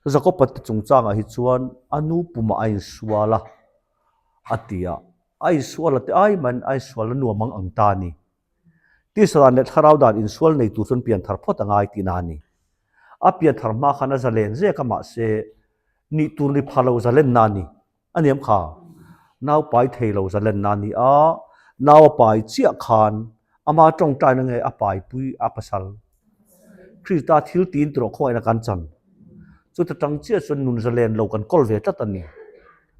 Jakoba te chungchangah hi chuan a nu pumah a insual a, a ti a. A insual a ti ai maiin a insual a nuam ang ang ta a ni. Tisa dan leh thlarau dan insual nei tur chuan pianthar phawt a ngai tihna a ni. A pianthar hma khan a zalen zek a mahse nih tur ni pha lo zalenna a ni. A niam kha, nau pai thei lo zalenna a ni a, nau a pai chiah khan ama tawngtaina nge a paipui a pasal. Krista thil tiin tawh khawngaihna kan chan. Chuta tang chiah chuan nun zalen lo kan kawl ve tlat a ni.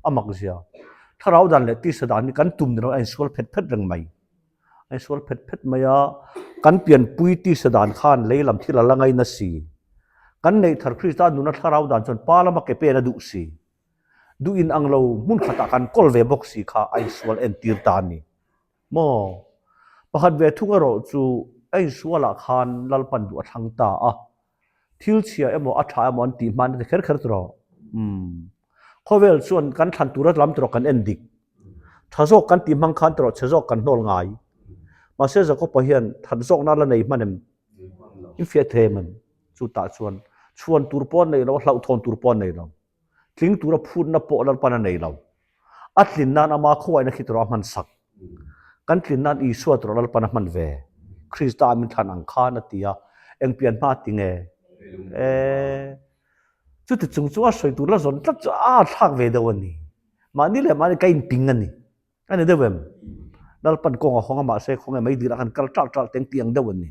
A mak zia. Thlarau dan leh tisa dan hi kan tum ni lo a insual phet phet reng mai. A insual phet phet mai a, kan pianpui tisa dan khan lei lam thil a la ngaina si. Kan neih thar Krista nuna thlarau dan chuan pa lama ke pen a duh si. Duh in ang lo hmun khatah kan kawl ve bawk si kha a insual entir ta a ni. Maw? Pakhat ve thung erawh chu a insualah khan Lalpan duh a thlang ta a. Thil chhia emaw a tha emaw an tih hman a ti kher kher tawh. Umm. Khawvel chuan kan thlan tura lam tawh kan en dik. Tha zawk kan tih hmang khan tawh chhe zawk kan hnawl ngai. Mahse Jakob-a hian that zawkna la nei hman em? In fiah thei em? Chutah chuan chhuan tur pawh a nei lo, hlauhthawn tur pawh a nei lo. Tling tura phutna pawh Lalpan a nei lo. A tlin nan ama khawngaihna khi tawrh a hman sak. Kan tlin nan Isua tawrh Lalpan a hman ve. Krista a min thlan ang khan a ti a, eng pian hma ti nge? E, chuti chung chu a sawi tur la zawn tlat chu a thlak ve deuh a ni. Mahni leh mahni ka inping a ni. A ni deuh em? Lalpan kawng a hawng a mahse khawnge mai dil a kan kal ṭalh ṭalh teng tih ang deuh a ni.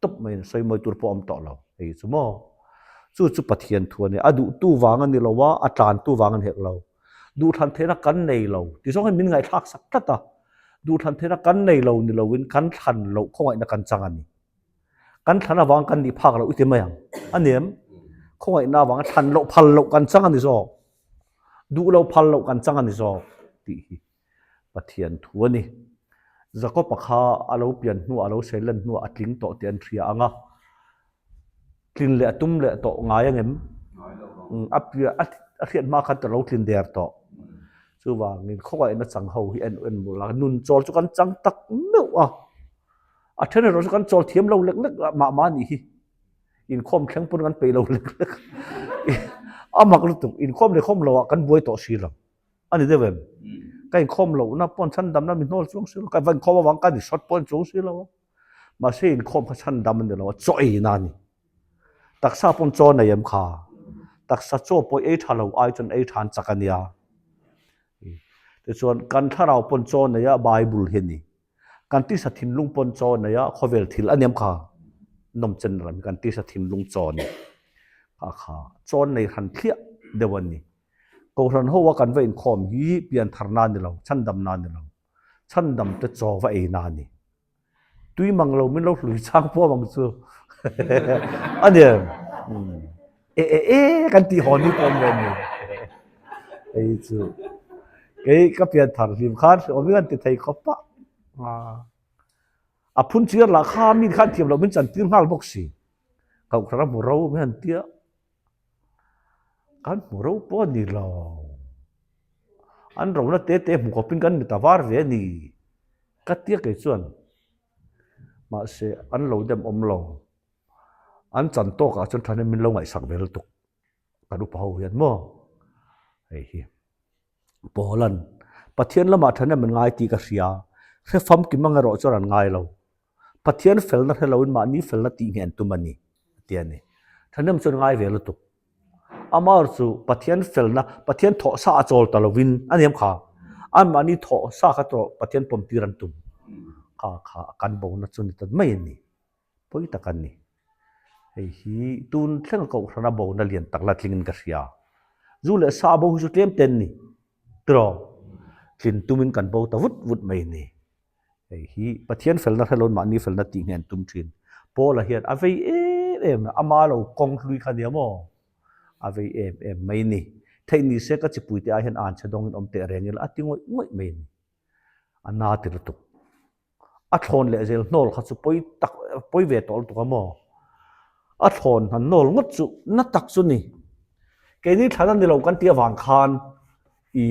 Tawp mai in sawi mawi tur pawh a awm tawh lo. Hei chu maw? Chu chu Pathian thu a ni. A duhtu vang a ni lo a, a tlantu vang a ni hek lo. Duhthlan theihna kan nei lo. Ti zawng hian min ngaihthlak sak tlat a. Duhthlan theihna kan nei lo ni loin kan thlan loh khawngaihna kan chang a ni. Kan thlan avang kan nih phak loh i ti mai ang. A ni em? Khawngaihna avanga thlan loh phal loh kan chang a ni zawk. Duh lo phal loh kan chang a ni zawk tih hi. Pathian thu a ni. Jakob-a kha a lo pian hnuah, a lo seilen hnuah a tling tawh tih an hria ang a. Tlin leh a tum leh tawh ngai ang em? A pian, a hriat hma khan ka lo tlin der tawh. Chuvangin khawngaihna chang ho hi en en mawlh a, nun chawl chu kan chang tak meuh a. A then erawh chu kan chawl thiam lo lek lek mah mah a nih hi. Inkhawm thleng pawn kan peih lo lek lek. A mak lutuk, inkhawm leh khawm loah kan buai tawh si lo. A ni deuh em? Ka inkhawm lohna pawn chhandamna mi hnawl chuang si lo, ka va inkhawm avang ka ni shot pawh chuang si lo a. Mahse inkhawm kha chhandam a ni lo a, chaw eina a ni. Taksa pawn chaw nei em kha? Taksa chaw pawh ei tha lo ai chuan ei tha an chak a nia. Tichuan kan thlarau pawn chaw nei a, Bible hi a ni. Kan tisa thinlung pawn chaw nei a, khawvel thil a niam kha. Nawmchen ram hi kan tisa thinlung chaw a ni. Kha kha chaw nei hran thliah deuh a ni. Kohhran ho a kan va inkhawm hi piantharna a ni lo, chhandamna a ni lo. Chhandam te chaw va eina a ni. Tui mang lo min lo hlui chang pawh ang chu. A ni em? E e e kan tih haw ni pawh ni a ni. Hei chu kei ka pianthar hlim khan hreawm hi kan ti thei khawp a. A phun chiar lah kha mi khan thiam loh min chantir nghal bawk si. Kohhran a hmu ro min han tia. Kan hmu ro pawh a ni lo. An rona te te hmu khawpin kan mit a var ve a ni. Ka tia kei chuan mahse an lo dem awm lo. An chan tawkah chuan thahnem min lo ngaihsak ve lutuk. Kan upa ho hian maw hei hi Paul-a'n Pathian lamah thahnem an ngai tih ka hria. Hre famkim ang erawh chuan an ngai lo. Pathian felna hre loin mahni felna tih nge an tum a ni, a ti a ni. Thahnem chuan ngai ve lutuk. Amah chu Pathian felna, Pathian thawh sa a chawl ta lovin a niam kha. Anmahni thawh sa kha tawh Pathian pawm tir an tum. Kha kha kan bona chu ni ta mai a ni. Pawi tak a ni. Hei hi tun thleng kohhrana bona lian tak la tlingin ka hria. Zu leh sa bo hi chu tlem ten ni. Tiraw? Tlin tumin kan bo ta vut vut mai a ni. Hei hi Pathian felna hre loin mahni felna tih nge an tum thin. Paula hian a vei em em a, ama lo kawng hlui kha nia maw? A vei em em mai ni. Theih ni se ka chipuite ai hian anchhe dawngin awm teh reng ila a ti ngawih ngawih mai ni. A na ti lutuk. A thlawn leh zel hnawl kha chu pawi tak pawi ve tawh lutuk a maw? A thlawn han hnawl ngawt chu na tak chu ni. Keini thlan a ni lo kan tih avang khan i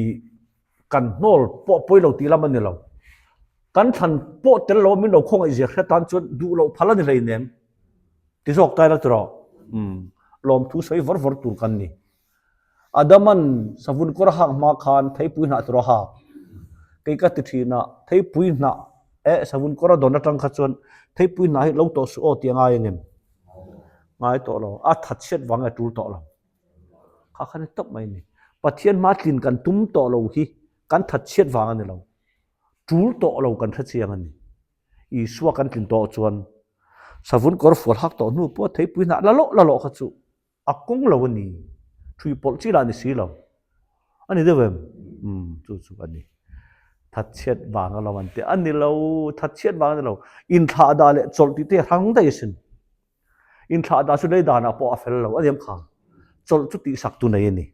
Kan hnawl pawh pawi lo tih lam a ni lo. Kan thlan pawh tel lo a min lo khawngaih zia hre tan chuan duh loh phal a ni hleinem. Ti zawk ta ila tiraw? Umm. Lawmthu sawi vawr vawr tur kan ni. Adaman savun kawr a hak hma khan theipui hnah tur a hak. Kei ka ti thin a, theipui hnah eh savun kawr a dawn atang kha chuan theipui hnah hi lo tawh suh aw tih a ngai angem? Ngai tawh lo. A that chhiat vang nge tul tawh lo. Kha kha ni tawp mai a ni. Pathian hma tlin kan tum tawh lo hi kan that chhiat vang a ni lo. Tul tawh lo kan hre chiang a ni. Isua kan tlin tawh chuan savun kawr fual hak tawh hnu pawh theipui hnah la lawh la lawh kha chu a kawng lo a ni. Thui pawlh chi lah ni si lo. A ni deuh em? Umm chu chu a ni. Thatchhiat vang a lo an ti. A ni lo, thatchhiat vang a ni lo. Inthlah dah leh chawlh tih te a hrang daih asin. Inthlah dah chu lei danah pawh a fel lo a ni em kha? Chawlh chu tihsak tu nei a ni.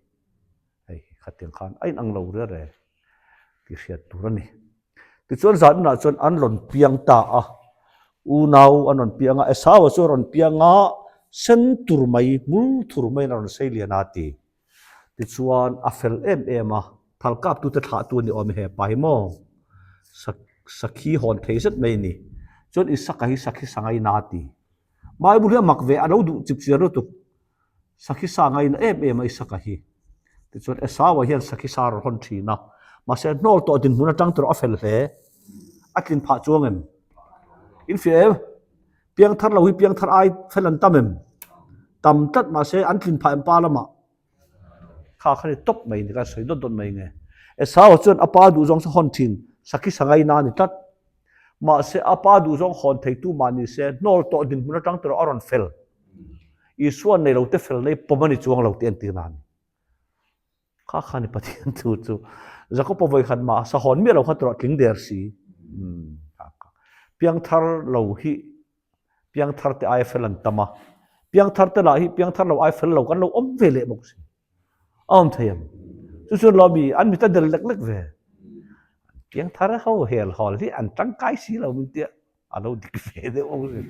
Hei khatiang khan a inang lo ria re tih hriat tur a ni. Tichuan zanah chuan an rawn piang ta a, unau an rawn piang a, Esau-a chu a rawn piang a, sen tur mai, hmul thur maiin a rawn sei lian a ti. Tichuan a fel em em a, thal kaptute thlahtu a ni awm e he pa hi maw? Sakhi hawn thei zet mai a ni. Chuan Isaka hi sakhi sangaina a ti. Bible hi a mak ve, a lo duh chip chiar lutuk. Sakhi sa ngaina em em a Isaka hi. Tichuan Esau-a hian sakhi sa a rawn hawn thin a, mahse hnawl tawh dinhmun atang tawh a fel hle. A tlin phah chuang em? In fiah em? Piangthar lo hi piangthar ai fel an tam em? Tam tlat mahse an tlin phah em pa lamah? Kha kha ni tawp mai ni, kan sawi dawt dawt mai nge. Esau-a chuan a pa duhzawng chu hawn thin, sakhi sa ngaina a ni tlat. Mahse a pa duhzawng hawn theitu mah ni se, hnawl tawh dinhmun atang tawh a rawn fel. Isua nei lo te fel nei pawm a ni chuang lo tih an tir nan. Kha kha ni Pathian thu chu. Jakob-a vawi khat mah sahawn miah lo kha tawrh tling der si. Piangthar lo hi piangthar te aia fel an tam a. Piangthar te lah hi piangthar lo aia fel lo kan lo awm ve leh bawk si. A awm thei ang. Chu chuan lo mi an mit a del lek lek ve. Piangthar ho hel hawl hi an tangkai si lo min tia. A lo dik ve deuh awm si.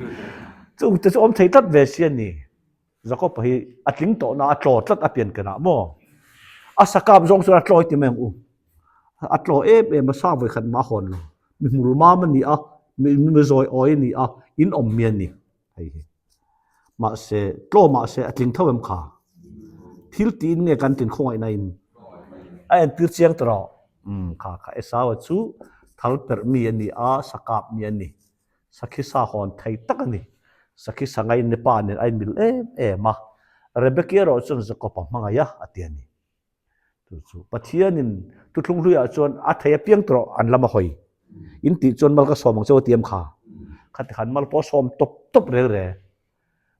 Chung te chu awm thei tlat ve si a ni. Jakob-a hi a tling tawh na a tlaw tlat a pian kenah maw? A sakap zawng chuan a tlawi ti mai ang u. A tlaw em em a, sa vawi khat mah a hawn lo. Mi hmur mam a ni a, mi zawi awi a ni a, in awm mi a ni. Hei hi. Mahse, tlaw mahse a tling tho em kha? Thil tiin nge kan tlin khawngaihna in? A entir chiang ta rawh. Umm, kha kha Esau-a chu thal perh mi a ni a, sakap mi a ni. Sakhi sa hawn thei tak a ni. Sakhi sa ngain ni pa nen a inmil em em a. Rebeki erawh chuan Jakob-a hmangaih a, a ti a ni. Chu chu Pathianin thuthlung hluiah chuan a thei apiang tawh an lam a hawi. In tih chuan mal ka sawm ang che u tiam kha. Khati khan mal pawh a sawm tawp tawp reng reng.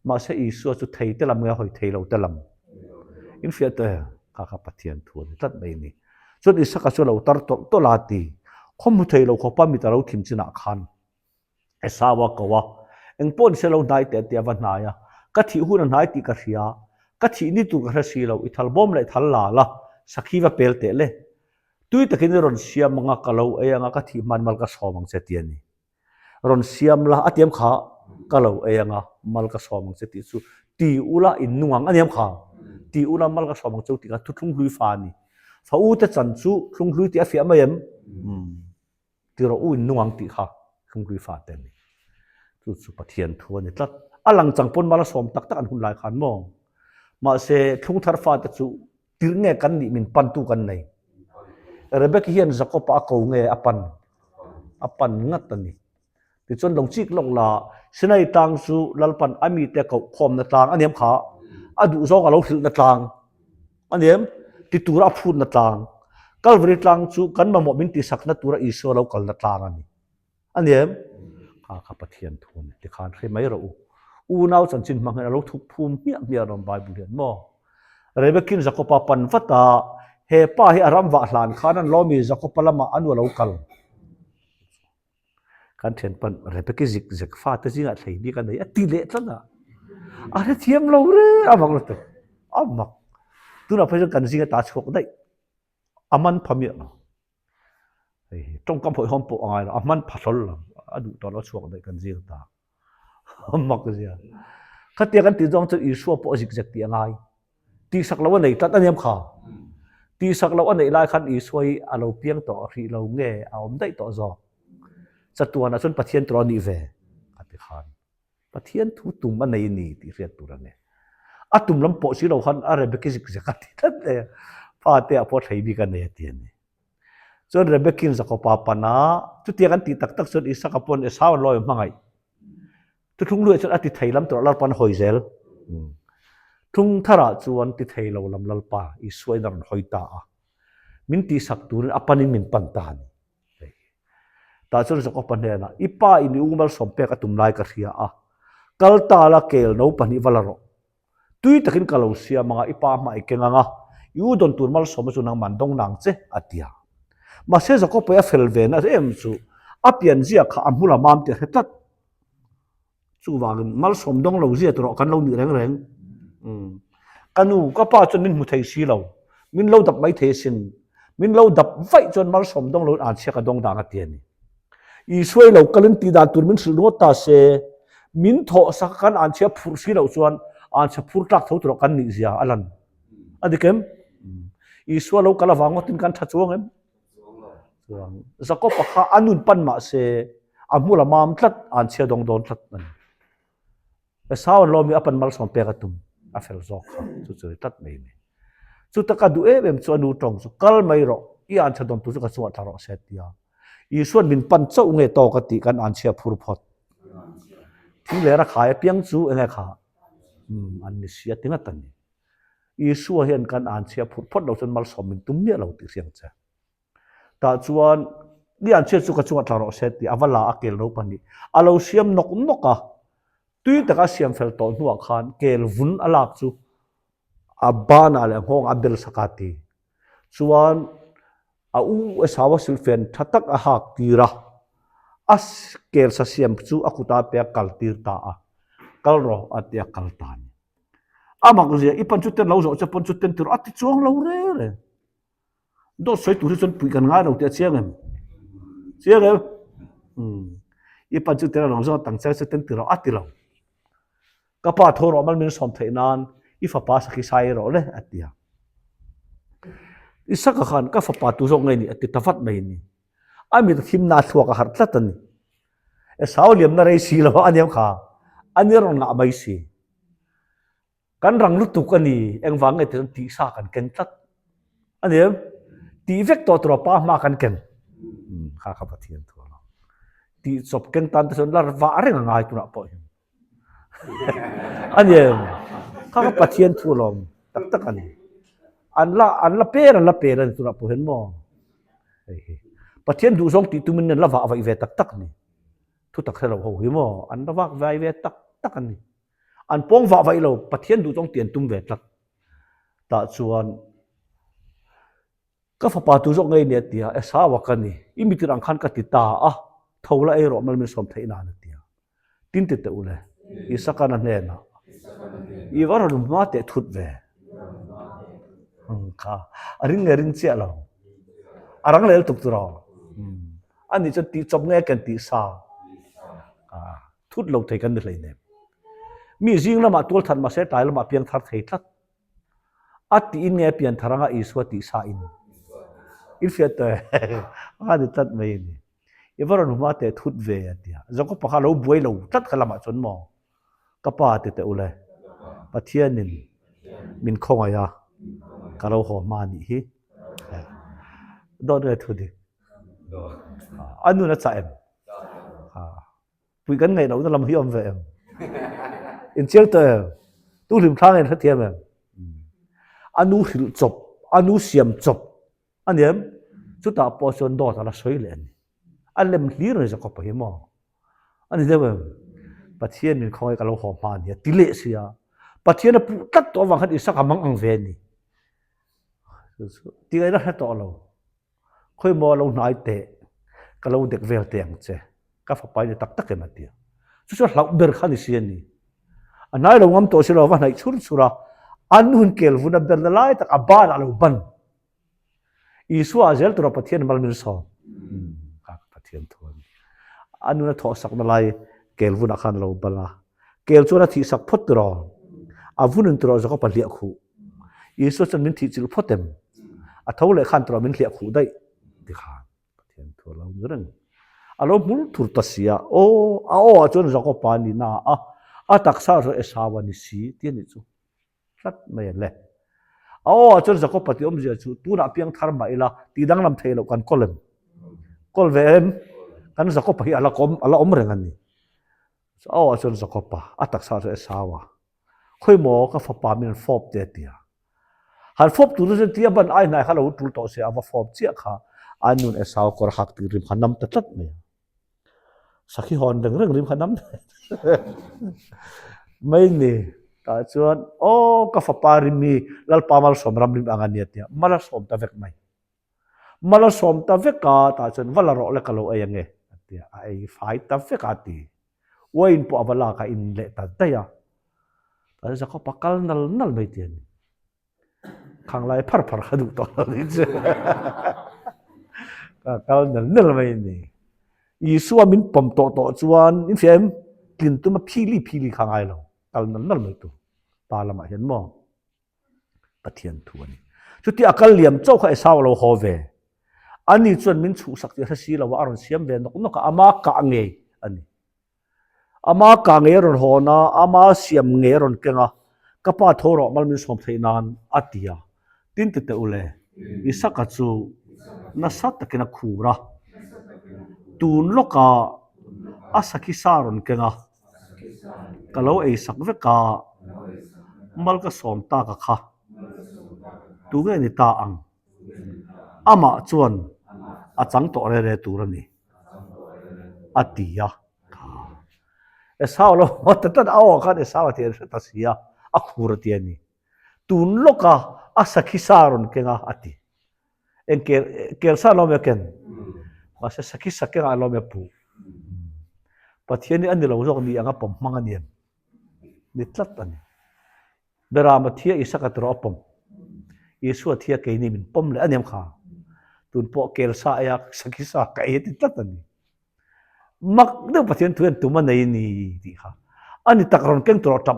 Mahse Isua chu thei te lam nge a hawi thei lo te lam. In hriat tawh em? Kha kha Pathian thu a ni tlat mai a ni. Chuan Isaka chu a lo tar tawlh tawlh a ti. Khaw hmu thei lo khawpa mit a lo thim chinah khan Esau a ko a, Eng pawh ni se lo hnai teh tih a va hnai a, Ka thih hun a hnai tih ka hria, ka thih ni tur ka hre si lo, i thal bawm leh thal la la, sakhi va pel teh le. Tui takin i rawn siam anga ka lo ei anga ka thih hman mal ka sawm ang che ti a ni. Rawn siam la, a tiam kha, ka lo ei anga mal ka sawm ang che tih chu ti ula in nung ang a niam kha, ti ula mal ka sawm ang che u tih kha thuthlung hlui fa a ni. Fa u te chan chu thlung hlui tih a fiah mai em? Umm. Ti rawh u in nung ang tih kha Hlunghlui fate a ni. Chu chu Pathian thu a ni tlat. A lang chang pawn mal a sawm tak tak an hun lai khan maw? Mahse thlungthar fate chu tirh nge kan nih min pantu kan nei. Rebeki hian Jakob-a a ko nge a pan? A pan ngat a ni. Tichuan lo chik lawk la, Sinai tlang chu Lalpan a mite koh khawmna tlang a niam kha, a duhzawng a lo hrilhna tlang a niam, ti tura a phutna tlang. Kalvari tlang chu kan mamawh min tihsakna tura Isua lo kalna tlang a ni. A niam, kha kha Pathian thu a ni. Tikhan hre mai rawh u. Unau chanchin hmang hian a lo thuk phum hmiah hmiah alawm Bible hian maw? Rebekin Jakoba pan vat a, he pa hi a ram vah hlan khan an lawmi Jakoba lamah a nu a lo kal. Kan thianpan Rebecca zik zek fate zingah thlei bik a nei a ti leh tlat a. A hrethiam lo reng a mak lutuk. A mak. Tunah phei chuan kan zinga ta chhuak daih. A man pha miah lo. Hei hi tawngkam hawihhawm pawh a ngai lo. A man pha hlawl lo. A duh tawh lo a chhuak daih kan zinga ta. A mak zia. Khatia kan tih zawng chuan Isua pawh a zik zek tih a ngai. Tihsak loh a nei tlat a niam kha. Tihsak loh a neih lai khan Isua hi a lo piang tawh hrih lo nge a awm daih tawh zawk. Chatuanah chuan Pathian tur a nih ve a ti khan. Pathian thu tum a nei a ni tih hriat tur a ni. A tum lam pawh si lo khan a Rebeki zik zek a ti tlat mai a. Fate ah pawh thlei bik a nei a ti a ni. Chuan Rebekin Jakoba pana chutiang an tih tak tak chuan Isaka pawn Esau an lawi hmangaih. Thuthlung luiah chuan a ti thei lam tur Lalpan a hawi zel. Thlung tharah chuan ti thei lo lam Lalpa Isua in a rawn hawi ta a. Min tihsak turin a panin min pan ta a ni. Tah chuan Jakoba hnenah, I pa in i u malsawm pek a tum lai ka hria a, kal ta la kel no pahnih va la rawh. Tui takin ka lo siam anga i pa hmah i keng anga, i u dawn tur malsawmna chu nangman dawng nang che, a ti a. Mahse Jakob pawh a fel ve na em chu a pian zia kha a hmul a mam tih a hre tlat. Chuvangin malsawm dawng lo zia tur kan lo nih reng reng. Ka nu, ka pa chuan min hmu thei si lo, min lo dap mai thei asin. Min lo dap vaih chuan malsawm dawng loin anchhia ka dawng dang a ti a ni. Isua i lo kalin tih dan tur min hrilh ringawt ta se, min thawh sak a kan anchhia phurh si loh chuan anchhia phur tlak tho tur ah kan nih zia a lan. A dik em? Isua lo kal avang ngawtin kan tha chuang em? Chuang. Jakob-a kha a nun pan mah se, a hmul a mam tlat, anchhia dawng dawn tlat a ni. Esau an lawm i a pan malsawm pek a tum a fel zawk kha chu chu tlat mai a ni. Chuta ka duh em em chu a nu tawng chu kal mai rawh i anchhe dawn tur chu ka chungah tla rawh se tia Isuan min pan chauh nge tawk a tih kan anchhia phur phawt. Thing leh rakhai apiang chu enge kha umm an ni si a ti ngat a ni. Isua hian kan anchhia phur phawt lo chuan malsawm min tum miah lo tih hriang che. Tah chuan i anchhia chu ka chungah tla rawh se tih a va la a kel ro pahnih a lo siam nawk nawk a, tui taka siam fel tawh hnuah khan kel vun a lak chu a banah leh a nghawngah a bel sak a ti. Chuan a u Esau a silhfen tha tak a hak tir a, a kel sa siam chu a kutah a pe a kal tir ta a, kal rawh a ti a kal ta a ni. A mak zia i pan chu ten lo zawh che pawn chu ten ti rawh a ti chuang lo reng reng. Dawt sawi tur hi chuan puih kan ngai lo tih a chiang em? Chiang em? Umm. I pan chu tena lo zawng tang chiang chu ten ti rawh a ti lo. Ka pa tho rawh mal min sawm theih nan i fapa sakhi sai rawh le a ti a. Isaka khan ka fapa tu zawk ngei ni a ti ta vat mai ni. A mit a thimna a thluak a harh tlat a ni. Esau liamna rei si lo a aniam kha a ni rawn ngah mai si. Kan rang lutuk a ni, engvang nge tih chuan tihsa kan ken tlat a ni em? Tih vek tawh tura pa hma kan ken kha kha Pathian thu a lo. Tih chawp ken tan te chuan la vah reng a ngai tunah pawh hian. A ni em? Kha kha Pathian thu alawm tak tak a ni. An la an la per an la per a ni tunah pawh hian maw? Hei hi. Pathian duhzawng tih tumin an la vah vaih ve tak tak a ni. Thutak hre lo ho hi maw? An la vak vai ve tak tak a ni. An pawng vah vaih lo, Pathian duh zawng ti an tum ve tlat. Tah chuan ka fapa tu zawk ngei nia tia Esau-a ka ni, i mitir ang khan ka ti ta a, tho la ei rawh mal min sawm theih nan a tia. Tin ti teh u le, Isaka-na hnenah i va rawn hma teh thut ve. Kha a ring nge ring chiah lo, a rang lel tuk tur aw. Ani chuan tih chawp nge kan tih sa. Thut lo thei kan ni hleinem. Mi zing lamah tual that mahse tlai lamah piang thar thei tlat. A tiin nge pian thar anga Isua tih sa in. In hriat tawh e. A ni tlat mai a ni. I va rawn hma teh thut ve a tia. Jakob pakha lo buai lo tlat kha lamah chuan maw. Ka pa ti teh ule. Pathianin min khawngaih a ka lo haw hma nih hi. Dawt nge thu dik. A nun a chah em? Pui kan ngaih lohna lam hi awm ve em? Inchiang tawh em? Tu hlim thlang in hrethiam em? A nu hrilh chawp, a nu siam chawp a ni em? Chutah pawh chuan dawt a la sawi leh a ni. A lem hlir a ni Jakob-a hi maw? A ni deuh em? Pathian min khawngaih ka lo haw hma a ni a ti leh si a. Pathian a puh tlat tawh avang khan Isaka mang ang ve a ni. Ti ngaihna hre tawh lo. Khawi maw lo hnai teh, ka lo dek vel teh ang che, ka fapa i ni tak tak em a ti a. Chu chu a hlauh ber kha ni si a ni. A hnai lo ngam tawh si lo, a va hnaih chhur chhur a, an hun kel vun a berna lai tak a banah a lo ban. Isua a zel tura Pathian mal min sawm. Kha ka Pathian thu a ni. A nun a thawh sakna lai kel vunah khan a lo bal a. Kel chuan a thih sak phawt tiraw? A vun in tiraw Jakob a hliah khuh. Isua chuan min thih chilh phawt em? A tho leh khan tiraw min hliah khuh daih? Ti khan Pathian thu a lo ni reng. A lo hmul thur ta si a, aw, a aw ah chuan Jakob-a a ni na a, a taksa erawh Esau a ni si ti a nih chu. Tlat mai an le. A aw ah chuan Jakob-a tih awmzia chu tunah piang thar mah ila tih danglam theih loh kan kawl em? Kawl ve em? Kan Jakob-a hi a la kawm, a la awm reng a ni. A aw ah chuan Jakob-a, a taksa chu Esau-a. Khawi maw ka fapa min han fawp te a ti a. Han fawp tur chu tia ban ai hnai kha lo tul tawh se a va fawp chiah kha a nun Esau kawr hak tih rim kha nam ta tlat mai a. Sakhi hawn reng reng rim kha nam mai ni. Tah chuan aw ka fapa rim hi Lalpa malsawm ram rim ang a nia tia mal a sawm ta vek mai. Mal a sawm ta vek a tah chuan va la rawh le ka lo ei ange a tia a ei fai ta vek a ti. Wine pawh a va lak a in leh ta daih a. Tah chuan Jakob-a kal nal nal mai ti a ni. Khang lai phar phar kha duh tawh lo ni chu. Ka kal nal nal mai a ni. Isua min pawm tawh tawh chuan in hria em? Tlin tuma phili phili kha ngai lo. Kal nal nal mai tur. Pa lamah hian maw? Pathian thu a ni. Chuti a kal liam chauh kha Esau a lo haw ve. Ani chuan min chhuhsak tih a hre si lo a, a rawn siam ve nawk nawk a, ama kah ngei a ni. Ama kah ngei a rawn hawn a, ama siam ngei a rawn keng a, ka pa tho rawh mal min sawm theih nan a ti a. Tin ti teh u le, Isaka chu nasa takin a khur a, tun lawkah a sakhi sa rawn keng a, Ka lo ei sak vek a, mal ka sawm tak a kha. Tu nge ni ta ang? Amah chuan a chang tawh re re tur a ni, a ti a. Esau lo haw ta tlat a, a aw khan Esau a ti an hre ta si a, a khur a ti a ni. Tun lawka a sakhi sa rawn keng a, a ti. Eng kel kel sa lawm e ken. Mahse sakhi sa kengah lawm e puh. Pathian hi a ni lo zawk ni anga pawm hmang a ni em? Ni tlat a ni. Berama thia Isaka tawrh a pawm. Isua thia keini min pawm leh a ni em kha? Tun pawh kel sa eia sakhi sa ka ei a ti tlat a ni. Mak deuh Pathian thu hian tum a nei a ni tih kha. A ni tak rawn keng tawrh a tap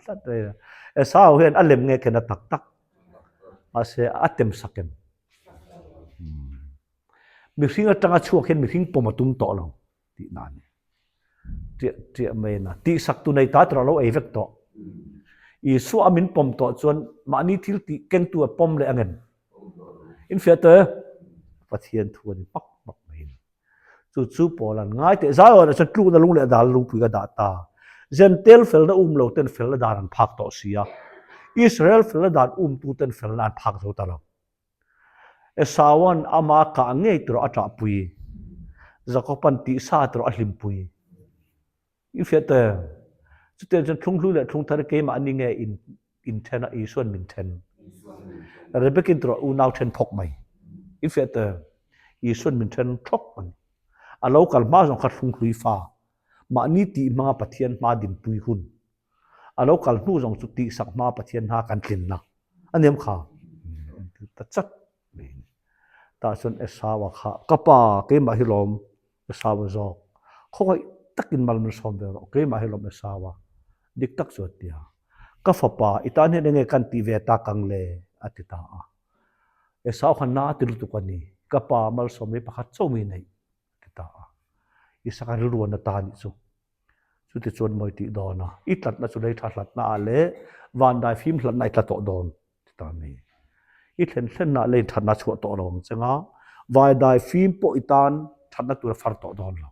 tlat mai a. Esau hian a lem nge ken a tak tak. Mahse a tem sak em? Mihring atanga chhuak hian mihring pawm a tum tawh lo tih na a ni. Ṭiah ṭiah mai a na. Tihsak tu nei ta tura lo ei vek tawh. Isua a min pawm tawh chuan mahni thil tih kengtu a pawm leh ang em? Infiah tawh e? Pathian thu a ni hmak hmak mai a ni. Chu chu Paul an ngai teh zai awrah chuan tlukna lung leh dal lungpui ka dah ta. Zentel felna um lo ten felna dan an phak tawh si a. Israel felna dan umtu ten felna an phak zo ta lo. Esauan ama kah ngei tur a ṭahpui. Jakoban tihsa tur a hlimpui. I hriat te, chutiang chuan thlunghlui leh thlungthar hi keimah ni nge in in then a, Isuan min then. Rebekin tura unau then phawk mai. I hriat te, Isuan min then thawk a ni. A lo kal hma zawng kha thlunghlui fa, mahni tih hmanga Pathian hma dinpui hun. A lo kal hnu zawng chu tihsak hma Pathian hna kan tlinna a ni em kha? Ta chat mai a ni. Tah chuan Esau-a kha, Ka pa, keimah hi lawm Esau a zawk. Khawngaih takin mal min sawm ve rawh, keimah hi lawm Esau a. Dik tak chu a ti a. Ka fapa, i tan hian enge kan tih ve tak ang le? a ti ta a. Esau kha na ti lutuk a ni, ka pa malsawm hi pakhat chauh mi neih, a ti ta a. Isaka rilru a na ta anih chu. Chutichuan mawi tih dawn a, i tlatna chu lei tha hlatna ah leh vandai fim hlatna i tla tawh dawn. Ti ta mi. I thlen thlenna lei thatna chhuah tawh lo ang cheng a, vaidai fim pawh i tan thatna tur a far tawh dawn lo.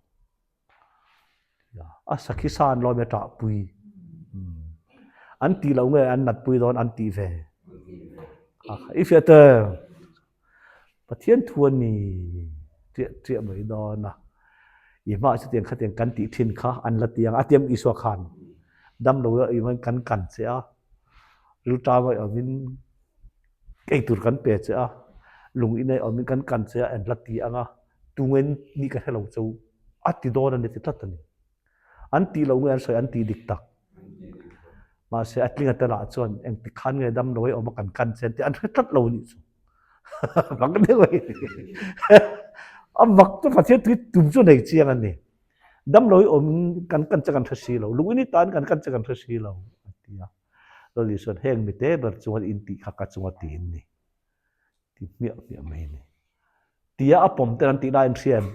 A sakhi sa an lawm e ṭahpui. An tih loh nge an natpui dawn an tih ve. I hriat te Pathian thu a ni ṭiah ṭiah mai dawn a. I hmaah chutiang khatiang kan tih ṭhin kha an la ti ang a tiam Isua khan dam lo a imain kan kan che a, rilṭam a awmin ei tur kan pe che a, lung in a awmin kan kan che a an la ti ang a, tunge nih ka hre lo cheu a ti dawn a ni ti tlat a ni. An tih loh nge an sawi an tih dik tak. Mahse a tlinga te lah chuan engtik khan nge dam lo ei awm a kan kan che an ti an hre tlat lo anih chu. Mak deuh a ni. A mak chu Pathian tui tum chu nei chiang a ni. Dam lo ei awm kan kan che kan hre si lo. Lung ini tan kan kan che kan hre si lo a ti a. Lal Isuan heng mite ber chunga in tih kha ka chunga ti in ni. Ti hmiah hmiah mai a ni. Tia a pawm ten an tih lai in hria em?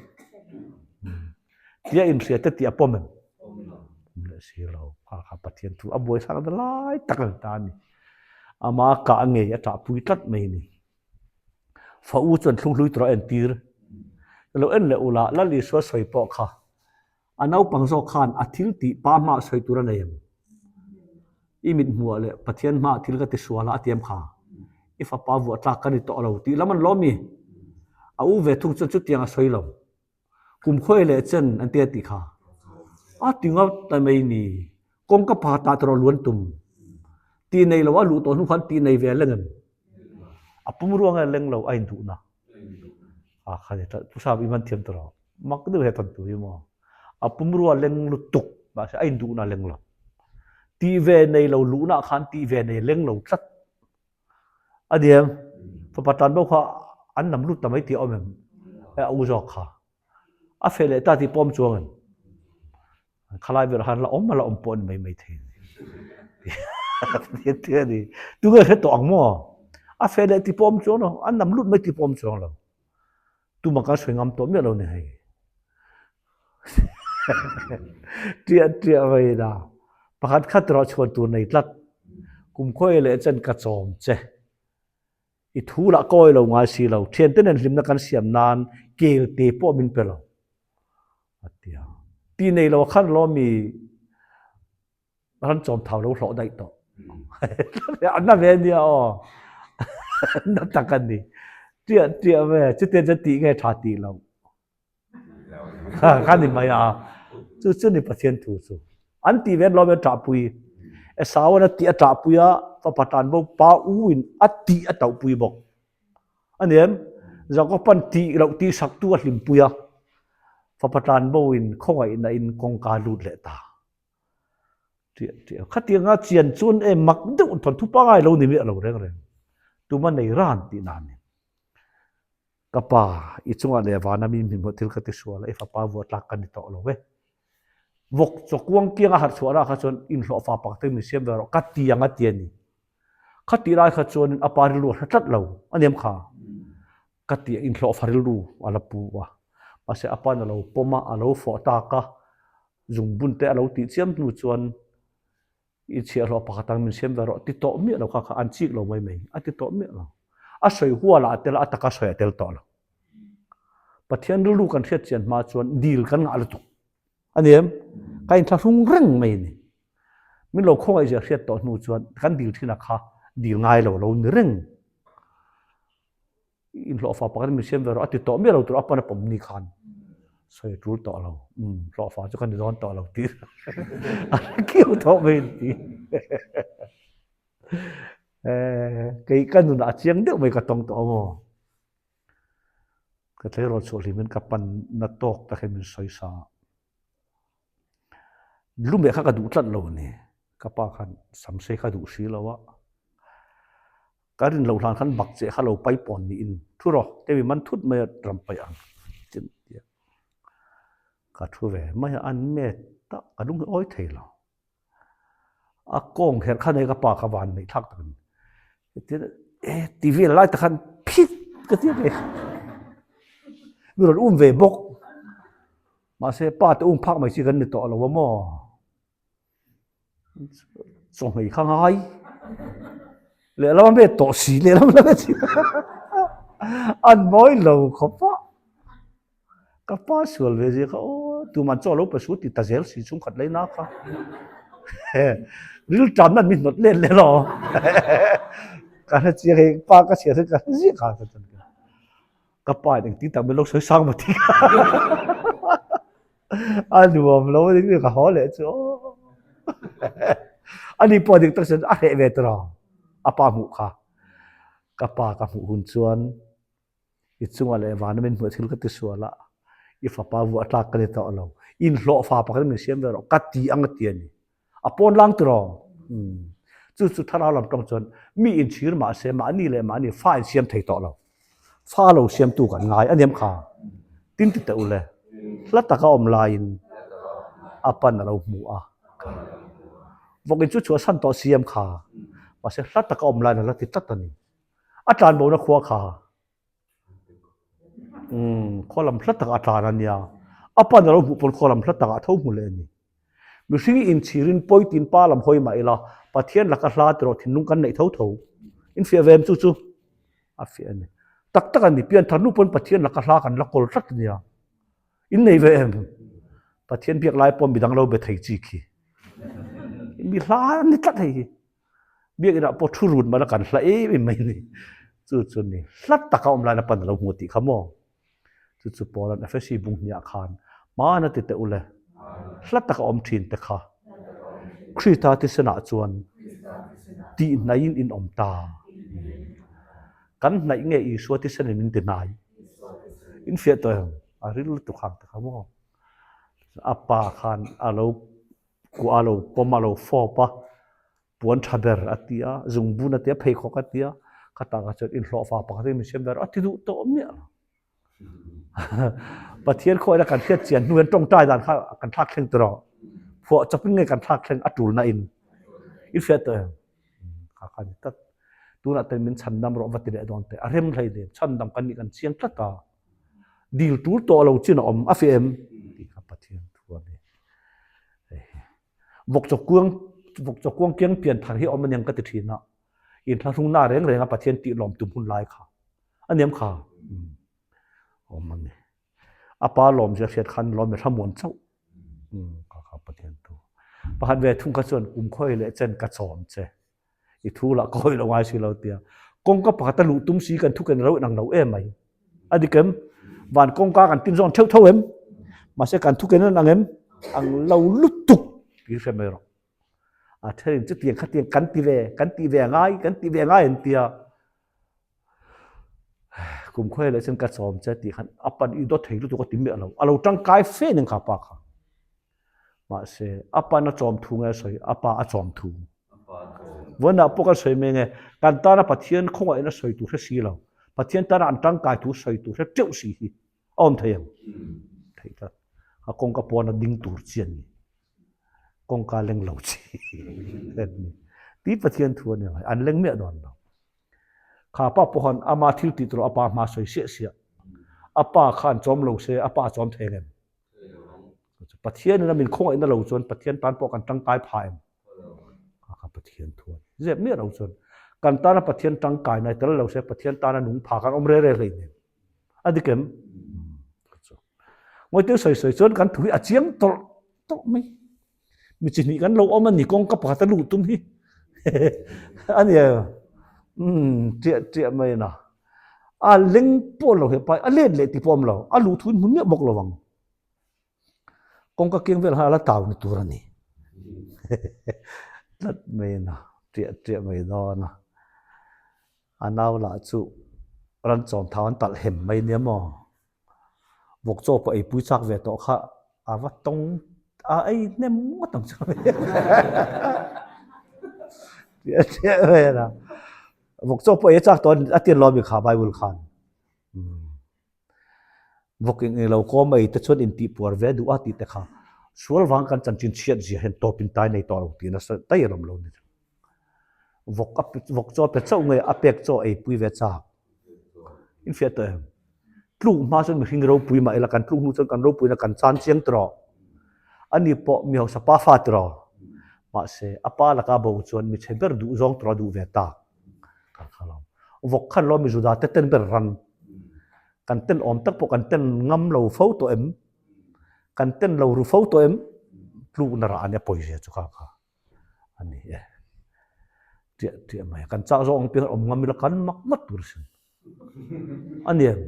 Tia in hria te tih a pawm em? Awm leh si lo. Kha kha Pathian thu a buaithlak na lai tak a ni ta a ni. Ama kah ngei a ṭahpui tlat mai a ni. Fa u chuan thlunghlui tur a entir. Lo en leh ula, Lal Isua sawi pawh kha a naupang zawk khan a thil tih pa hmaah sawi tur a nei em? I mit hmuah leh Pathian hmaah thil ka ti sual a, a ti em kha? I fapa vuah tlak ka ni tawh lo tih lam an lawm i? A u ve thung chuan chutiang a sawi lo. Kum khawi leh chen an ti a tih kha. A ti ngawt ta mai ni. Kawngka pakhatah tawrh luan tum. Tih nei lo a luh tawh hnu khan tih nei ve a leng em? A pum ruang e leng lo a induhna. A kha ni tlat. Pu Sap i man thiam tawrh. Mak deuh he tawn tu hi maw. A pum rua leng lutuk mahse a induhna leng lo. Tih ve nei lo luhna khan tih ve nei leng lo tlat. A diam, fapa tan bo kha an nam lut ta mai tih a awm em? E a u zawk kha. A feh leh ta tih pawh awm chuang em? Khalai ber khan la awm a la awm pawh a ni mai mai thei a ni. Ti a ni. Tunge hre tawh ang maw? A feh leh tih pawh awm chuang lo, an nam lut mai tih pawh awm chuang lo. Tumah kan sawi ngam tawh miah lo ni hei. Ṭiah ṭiah mai ina pakhat khat erawh chhuan tur nei tlat. Kum khawi leh chen ka chawm che. I thu lah kawi lo ngai si lo. Ṭhiante nen hlimna kan siam nan kel te pawh min pe lo. A ti a. Ti nei lo khan lawmi ran chawm thau lo hlawh daih tawh. An na ve ania aw. Na tak a ni. Ṭiah ṭiah ve. Chutiang chuan tih nge ṭha tih loh. Kha ni mai a. Chu chu ni Pathian thu chu. An tih ve lawm e ṭahpui. Esauan a tih a ṭahpui a, fapa tan bo pa u in a tih a tohpui bawk. A ni em? Jakoban tih loh tih saktu a hlimpui a, fapa tan bo in khawngaihna in kawngka lut leh ta. Ṭiah ṭiah. Khatianga chian chuan e mak deuh thawn thu pangai lo ni miah lo reng reng. Tuma nei ran tih na ni. Ka pa, i chungah leh vana mi hming thil ka ti sual a, i fapa vuah tlak ka ni tawh lo e. Vawk chawkuang kianga harh chhuah rah kha chuan inhlawhfa pakhat te min siam ve rawh ka ti ang a ti a ni. Khatih lai kha chuanin a pa rilru a hre tlat lo a ni em kha? Ka ti a, inhlawhfa rilru a la pu a. Mahse a pain a lo pawm a, a lo fawh tak a, zungbun te a lo tih chiam hnu chuan I chhiahhlawh pakhat ang min siam ve rawh ti tawh miah lo kha kha an chik lo mai mai a ti tawh miah lo. A sawi hual ah a tel a, a taka sawi a tel tawh lo. Pathian rilru kan hriat chian hma chuan dil kan ngah lutuk a ni em? Ka inthlahrung reng mai a ni. Min lo khawngaih zia hriat tawh hnu chuan kan dil thin a kha dil ngai lo lo ni reng. Inhlawhfa pakhat in min siam ve rawh a ti tawh miah lo tur a pan a pawm ni khan sawi a tul tawh lo. Umm hlawhfa chu ka ni dawn tawh lo tih a hre kiau tawh mai an ti. Kei ka nunah a chiang deuh mai ka tawng tawh amaw. Ka tleirawl chhuah hlim in ka pan na tawk tak hi min sawi sa a. Lumeh kha ka duh tlat lo a ni. Ka pa khan samsei kha duh si lo a. Ka rin loh hlan khan bak che kha lo pai pawn niin thu rawh te mi man thut mai a ram paih ang tin tia ka thu ve mai a an met tak ka lung hi awi thei lo a kawng kher khan hei ka pa kha van neih thlak tak a ni tin e ti vel lai tak khan phit ka ti a mi rawn um ve bawk mahse pa te um phak mai chi kan ni tawh lo a maw. Chawhmeh kha ngai lehlam a met tawh si lehlam la met si an mawi lo khawp a ka pa sual ve zia kha aw tuman chaw lo pe su ti ta zel si chhungkhat lei na kha ril tan nan mi hnawt let leh lo ka hre chiang hei pa ka chhiar hi ka hre ziah kha ka chuan ka pa in engtin tak min lo sawi sang maw ti A nuam lo a ni ka haw leh chu aw. Ani pawh dik tak chuan a hreh ve tawh lo a pa hmuh kha. Ka pa ka hmuh hun chuan i chungah leh vana min hmuh thil ka ti sual a, i fapa vuah tlak ka ni tawh lo, inhlawh fa pakhat min siam ve rawh ka ti ang a ti a ni. A pawn lang tiraw? Umm. Chu chu thlarau lam tawng chuan mi inchhir mah se mahni leh mahni fa insiam thei tawh lo. Fa lo siamtu kan ngai a niam kha. Tin ti teh u le. Hla taka awm laiin a pan a lo hmu a. Vawkin chu chhuahsan tawh siam kha. Mahse hla taka awm laiin a la ti tlat a ni. A tlanbona khua kha. Umm, khaw lam hla takah a tlan a nia. A pan a lo hmuh pawn khaw lam hla takah a tho hmu leh a ni. Mihring i inchhirin pawi tin pa lam hawi mah ila, Pathian laka hla tiraw thinlung kan neih tho tho. In fiah ve em chu chu? A fiah a ni. Tak tak a ni, pianthar nu pawn Pathian laka hla kan la kawl tlat a nia. In nei ve em? Pathian biak lai pawh midang lo be thei chi khi. Mi hla an ni tlat hei hi. Biakinah pawh thu run mana kan hla em em mai ni. Chu chu ni. Hla taka awm laina pan a lo hmu tih kha maw? Chu chu Paula'n Efesi bung hniah khan hmana ti teh u le, hla taka awm thin te kha Krista thisenah chuan tihhnaiin in awm ta. Kan hnaih nge Isua thisenin min ti hnai? In fiah tawh em? A ril lutuk hang te kha maw? A pa khan a lo kuah a lo pawm a lo fawp a, puan tha ber a ti a, zungbun a ti a, pheikhawk a ti a, khatah kha chuan inhlawhfa pakhat in min siam ber a ti duh tawh miah lo. Pathian khawiah kan hriat chian hnu hian tawngtai dan kha kan thlak thleng tawh rawh. Phuah chawpin nge kan thlak thleng a tulna in. I hriat tawh em? Kha kha ni tlat. Tunah ten min chhandam rawh va ti leh dawn teh. A rem hlei nem. Chhandam kan nih kan chiang tlat a. Dil tul tawh lo chin a awm a fiah em? Tih kha Pathian thu a ni. Vawkchaw kuang vawkchaw kuang kiang pian thar hi a awm aniang ka ti thin a. Inthlahrungna reng reng a Pathian tih lawm tum hun lai kha a niam kha awm a ni. A pa lawm zia hriat khan lawm i hramuan chauh ka kha Pathian thu. Pakhat ve thung kha chuan kum khawi leh chen ka chawm che. I thu lah ka hawi lo ngai si lo tia. Kawngka pakhat a luh tum si kan thu ken lo inang lo em mai. A dik em? Van kawngka kan tin zawn theuh tho em? Mahse kan thu ken an ang em? Ang lo lutuk tih hre mai rawh. A thenin chutiang khatiang kan ti ve, kan ti ve ngai, kan ti ve ngai an tia. Kum khawi leh chuan ka chawm che tih khan a pan i dawt thei lutuk a ti miah lo. A lo tangkai fe nen kha pa kha. Mahse a pan a chawm thu nge a sawi, a pa a chawm thu. Vawiinah pawh kan sawi mai nge, kan tana Pathian khawngaihna sawi tur hre si lo, Pathian tana an tangkai thu sawi tur hre teuh si hi a awm thei ang. Theih tlat. A kawngka pawn a ding tur chi an ni. Kawngka leng lo chi an ni. Ti Pathian thu a ni ang. An leng miah dawn lo. Kha pa pawh khan ama thil tih tur a pa hma sawi siah siah. A pa khan chawm lo se a pa a chawm thei ang em? Pathian in a min khawngaihna lo chuan Pathian tan pawh kan tangkai phah em? Kha kha Pathian thu a ni. Zep miah lo chuan kan tana Pathian tangkai nai tel lo se Pathian tana nung pha kan awm re re hlei nen. A dik em? Ngawitir sawi sawi chuan kan thu hi a chiang tawlh tawlh mai. Mi chi hnih kan lo awm a ni kawngka pakhat a luh tum hi a ni um ṭiah ṭiah mai na. A leng pawh lo he pai a let leh ti pawh awm lo a luh thu in hmu miah bawk lo ang. Kawngka keng vel khan a la tau ni tur a ni. Tlat mai na ṭiah ṭiah mai dawn a. A nau lah chu ran chawm thau an talh hem mai nia maw. Vawk chaw pawh eipui chak ve tawh kha a va tawng a ei hnem ngawt ang chu. Ṭiah ṭiah vel a. Vawk chaw pawh ei chak tawh a tir lo ami kha Bible khan. Vawk eng eng lo kawm ei te chuan intihpuar ve duh a tih te kha sual vang kan chanchin chhiat zia hian tawp in tai nei tawh lo tih nasa daih a awm lo ni. Vawk a vawk chaw a pe chauh nge a pek chaw ei pui ve chak. In hriat tawh em? Tluk hma chuan mihring ropui mah ila kan tluk hnu chuan kan ropuina kan chan chiang tawh. Ani pawh mi hausa pa fa tawh. Mahse a pa laka bo chuan mi chhe ber duh zawng tawh a duh ve tak. Kan kha lo. Vawk khan lo mi Juda te ten ber ran. Kan ten awm tak pawh kan ten ngam lo fo tawh em? Kan ten lo ru fo tawh em? Tlukna rah a nia pawizia chu kha kha a ni e. Ṭiah ṭiah mai. Kan chak zawk ang piang awm ngam ila kan mak mat tur sin. A ni em?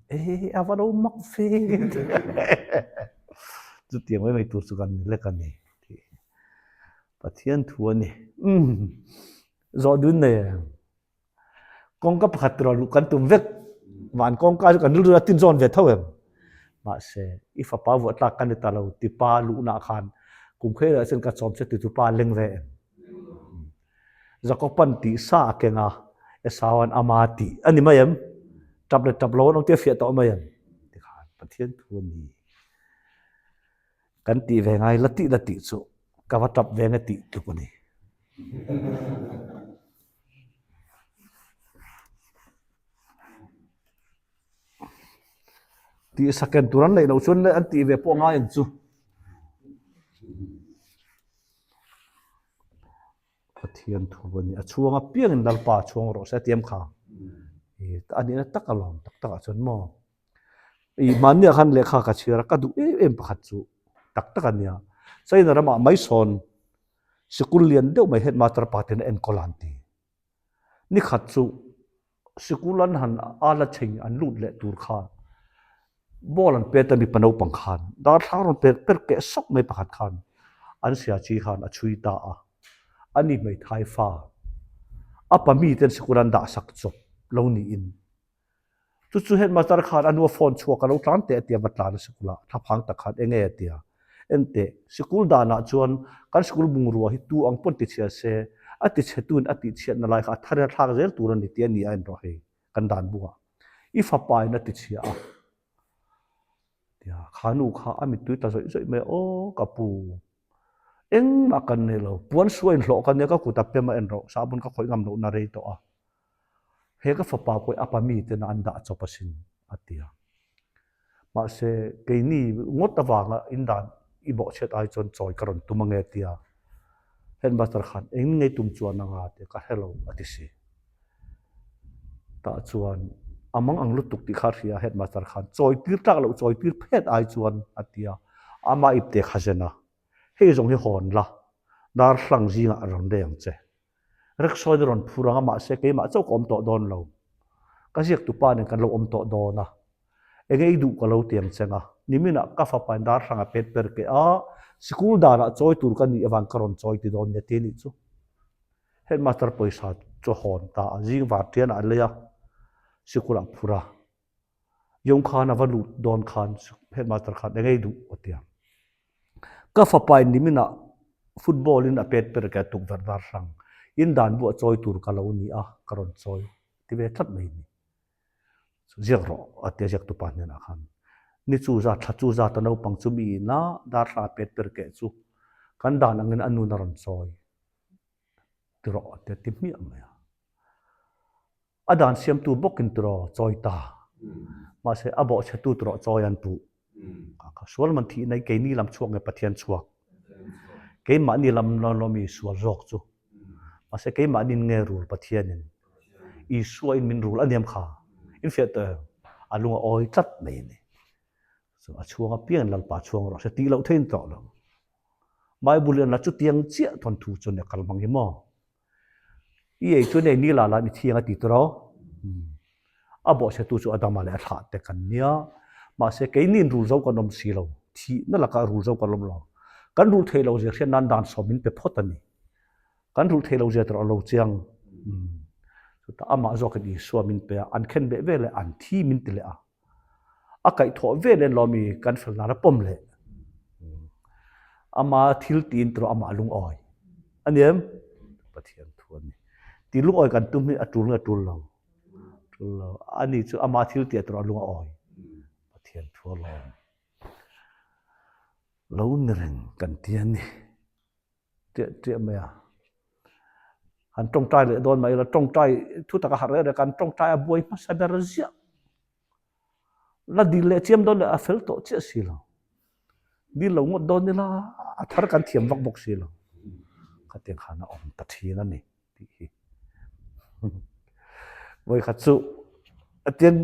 E a va lo mak fe. Chutiang mai mai tur chu kan ni lek a ni. Pathian thu a ni. Zawh dun nei em? Kawngka pakhat tura luh kan tum vek. Van kawngka chu kan rilru a tin zawn ve tho em? Mahse, i fapa vuah tlak ka ni ta lo ti pa luhna khan kum khawi lah chuan ka chawm che ti tu pa leng ve em? Jakoban tih sa a keng a, Esauan ama tih a ni mai em? Tap leh tap lo an awm tia fiah tawh mai em? Tikhan Pathian thu a ni. Kan tih ve ngai la tih la tih chu ka va tap ve nge tih tluk a ni. Tih saken tur an neih loh chuan an tih ve pawh ngai ang chu. Pathian thu a ni. A chhuang apiangin Lalpa chhuang rawh se a ti em kha? A nihna tak alawm tak takah chuan maw? I hmanniah khan lehkha ka chhiar a, ka duh em em pakhat chu tak tak a nia. China ramah mai sawn sikul lian deuh mai headmaster pa ten a enkawl a an ti. Ni khat chu sikul an han a la chheng an lut leh tur khan ball an pet a mipa naupang khan darthlang rawn per per keh sawk mai pakhat khan an sia chi khan a chhui ta a, ani hmeithai fa a pa miten sikul an dah sak chawp lo niin Chu chu headmaster khan a nu a phone chhuak a lo tlan teh a tia va tlan a sikul ah thlaphang tak khan enge a tia en teh sikul danah chuan kan sikul bungrua hi tu ang pawn tichhia se a tichhe tuin a tihchhiatna lai kha a thar in a thlak zel tur a ni tih a ni a en rawh hei kan dan buah i fapa in a tichhia a tia kha nu kha a mittui ta zawih zawih mai a aw ka pu engmah kan nei lo puan suah inhlawh ka nia ka kut a pem a en rawh sahbawn ka khawih ngam lohna rei tawh a. He ka fapa pawh hi a pa miten an dah chawp asin, a ti a. Mahse, keini ngawt avanga in dan i bawhchhiat ai chuan chawi ka rawn tum ange, a ti a. Headmaster khan eng ngei tum chuan anga tih ka hre lo, a ti si. Tah chuan a mang ang lutuk tih kha a hria a, headmaster khan chawi tir tlak loh chawi tir phet ai chuan, a ti a. Amah ipte kha zen a, Hei zawng hi hawn la, darthlang zingah a rawn reng che. Rickshaw-in a rawn phur ang a, mahse keimah chauh ka awm tawh dawn lo. Ka ziaktupa nen kan lo awm tawh dawn a. Enge i duh ka lo ti ang cheng a. Niminah ka fapain darthlang a pet per keh a, sikul danah chawi tur ka nih avang ka rawn chawi ti dawn nia ti a nih chu. Headmaster pawisa chu a hawn ta a, zing vartianah a lei a, sikulah a phur a. Yong khan a va lut dawn khan headmaster khan eng ei duh a ti a. Ka fapa in niminah football in a pet per ke tukverh dar hrang in dan buah chawi tur ka lo ni a ka rawn chawi ti ve tlat mai ni. Ziak rawh a ti a ziak tupa hnenah khan. Ni chu zat thla chu zat a naupang chu mi ina dar hrang a pet per keh chu kan dan angin a nun a rawn chawi ti rawh a ti a ti hmiah mai a. A dan siamtu bawkin tiraw chawi ta. Mahse a bawhchhetu tiraw chawi an puh. Kha sual man thih nai keini lam chhuak nge Pathian chhuak. Keimahni lam lawmi sual zawk chu. Mahse keimahnin nge rul Pathianin. Isua in min rul a niam kha. In fiah tawh em? A lung a awi tlat mai a ni. Chu a chhuang apiang Lalpa chhuang rawh se tih loh theiin tawh lo. Bible in la chutiang chiah thawnthu chuan a kal hmang hi maw? I ei chuan ei ni la la ni thiang a ti tawh. A bawhchhetu chu Adama leh a thlah te kan nia. Mahse keini in rul zo kan awm si lo. Thihna lakah rul zo kan awm lo. Kan rul thei lo zia hriat nan dan sawm min pe phawt a ni. Kan rul thei lo zia tur a lo chiang. Chutah amah zawkin Isua min pe a, an khen beh ve leh an thi min ti leh a. A kaihthawh vel en lawmi kan fel nan a pawm leh. Ama thil tiin tawh amah lungawi. A ni em? Pathian thu a ni. Ti lungawi kan tum hi a tul nge tul lo? Tul lo. Ani chu ama thil tia tawh a lungawi. Pathian thu a lawm. Lo ni reng kan ti a ni. Ṭiah ṭiah mai a. Han ṭawngṭai leh dawn mai ila, ṭawngṭai thu taka harh reng reng kan ṭawngṭai a buai hmasa ber ziah. La dil leh chiam dawn leh a fel tawh chiah si lo. Dil lo ngawt dawn ila a thar kan thiam vak bawk si lo. Khatiang khan a awm ta ṭhin a ni tih hi. Vawikhat chu atian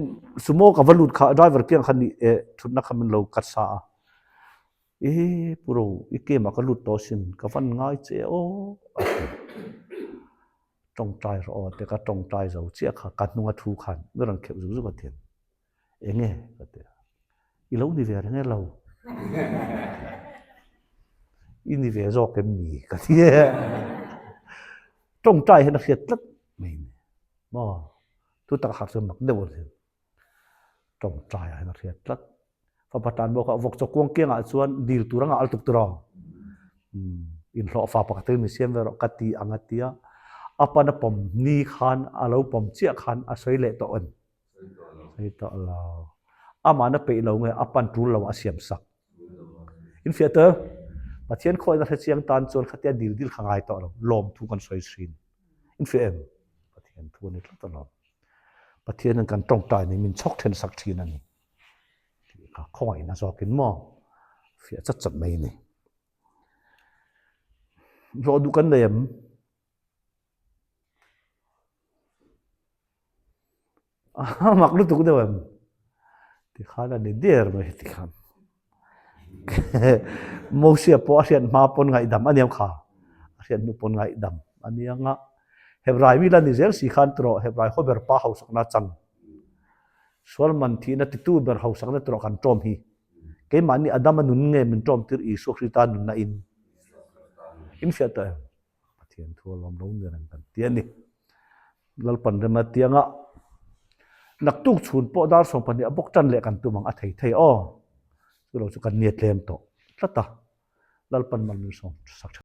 sumo ka va lut kha driver piang kha ni eh ṭhutna kha min lo cut sa a. I pu ro, i game ah ka lut tawh asin, ka van ngai che aw a ti. Tawngtai rawh aw tia ka tawngtai zo chiah kha ka hnunga thu khan mi rawn kheuh zuk zuk a ti. Enge ka ti a, i lo ni ve reng e lo. I ni ve zawk em ni ka ti e. Tawngtai hian a hriat tlat mai ni. Maw, thu tak a harh chuan mak deuh a ni. Tawngtai ah hian a hriat tlat. Fapa tan bawk a vawk chaw kuang kiangah chuan dil tur anga al tuk tur aw. Inhlawh fa pakhat in mi siam ve rawh ka ti ang a tia. A pan a pawm ni khan a lo pawm chiah khan a sawi leh tawh em? Sawi tawh lo. Amah na peih lo nge a pan tul lo a siam sak. Infiah te Pathian khawiin a hre chiang tan chuan khatia dil dil kha ngai tawh lo. Lawm thu kan sawi thin. Infiah em? Pathian thu a ni tlat alawm. Pathianin kan tawngtai nen min chhawk then sak thin a ni. Tih kha khawngaihna zawkin maw fiah chat chat mai a ni. Zawh duh kan nei em? A mak lutuk deuh em? Tikhan a ni der mai heti khan. Mosia pawh a hriat hma pawn ngaihdam a niang kha. A hriat hnu pawn ngaihdam a niang a. Hebrai mi la ni zel si khan tawh Hebrai haw ber pa hausakna chang. Sual man thihna titu ber hausakna tawh kan ṭawm hi. Keimahni Adama nun nge min ṭawm tir Isua Krista nunna in. In hriat tawh em? Pathian thu a lawm lo ni reng kan ti a ni. Lalpan rema tianga naktuk chhun pawh dar 12 a bawk tan leh kan tum ang a thei thei aw. Chu lo chu kan nia tlem tawh tlat a. Lalpan mal min sawm sak tha.